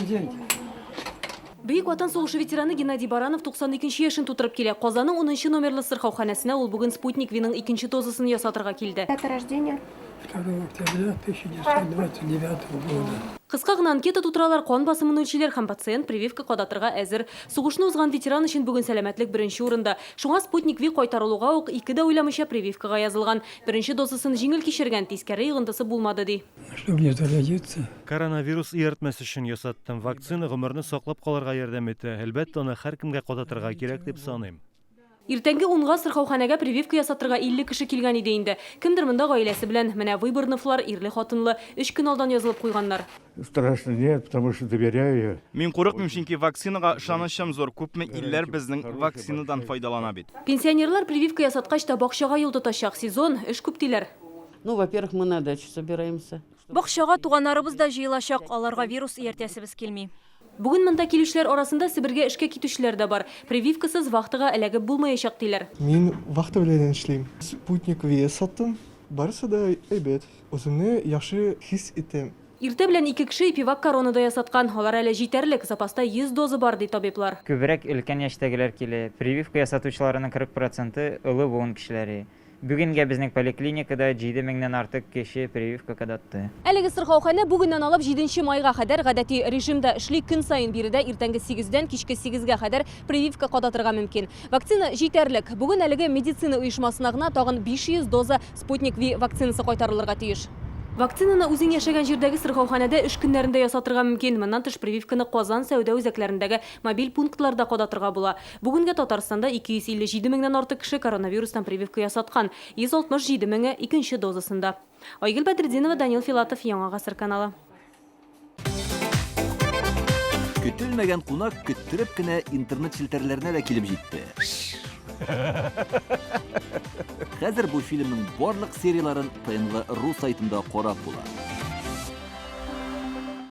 Президент. Бөек Ватан сугышы ветераны Геннадий Баранов 92 нче яшен тутырып килә. Казанның унынчы номерлы сырхауханәсенә ул бүген Спутник V-ның икенче дозасын ясатырга килде. Дата рождения? 2 октября 1929 года. Кыска гына анкета тутыралар, кан басымын үлчиләр һәм пациент прививка кадатырга әзер. Сугышны узган ветеран өчен бүген сәламәтлек беренче урында. Шуңа Спутник V кайтарылуга ук ике дә уйламыйча прививкага язылган. Беренче дозасын җиңел кичергән, тискәре йогынтысы булмады, ди. Чтобы не заразиться. Коронавирус ияртмәс өчен ясаттым. Вакцина гомерне саклап калырга ярдәм итә. Әлбәттә, аны һәркемгә кадатырга кирәк дип саныйм. Иртәнге унга сырхауханәгә прививка ясатырга 50 кеше килгән иде инде. Кемдер монда гаиләсе белән. Менә Выборновлар, ирле-хатынлы, өч көн алдан язылып куйганнар. Страшно нет, потому что доверяю. Мин курыкмыйм, чөнки вакцинага ышанычым зур, күпме илләр безнең вакцинадан файдалана бит. Пенсионерлар прививка ясаткач та бакчага юл тотачак. Сезон, эш күп диләр. Ну, во-первых, мы на дачу собираемся. Бакчага туганнарыбыз да җыелачак, аларга вирус ияртәсебез килми. Бүген монда килүчеләр арасында Себергә эшкә китүчеләр дә бар. Прививкасыз вахтага эләгеп булмаячак, диләр. Мин вахта белән эшлим. Спутник V саттым. Барысы да әйбәт. Үземне яхшы хис итәм. Иртә белән ике кеше Эпивак Корона да ясаткан. Алар әле җитәрлек, запаста 100 доза бар, ди табиблар. Күбрәк өлкән яшьтәгеләр килә. Прививка ясатучыларының 40 проценты, олы буын кешеләре. Бүгенгә безнең поликлиникада 7 меңнән артык кеше прививка кадатты. Әлеге сырхауханә бүгеннән алып җиденче майга кадәр гадәти режимда эшли. Көн саен биредә иртәнге сигездән кичке сигезгә кадәр прививка кадатырга мөмкин. Вакцина җитәрлек. Бүген әлеге медицина оешмасына гына тагын 500 доза Спутник V вакцинасы кайтарылырга тиеш. Вакцинаны үзең яшәгән җирдәге сырхауханәдә эш көннәрендә ясатырга мөмкин. Моннан тыш прививканы Казан сәүдә үзәкләрендәге мобиль пунктларда кадатырга була. Бүгенгә Татарстанда 257 меңнән артык кеше коронавирустан прививка ясаткан, 167 меңе, икенче дозасында. Айгөл Бәдретдинова, Данил Филатов, Яңа Гасыр каналы. Көтелмәгән кунак көттереп кенә интернет челтәрләренә дә килеп җитте. Хәзер бу фильмның барлык серияләрен ТНВ.ру сайтында карап була.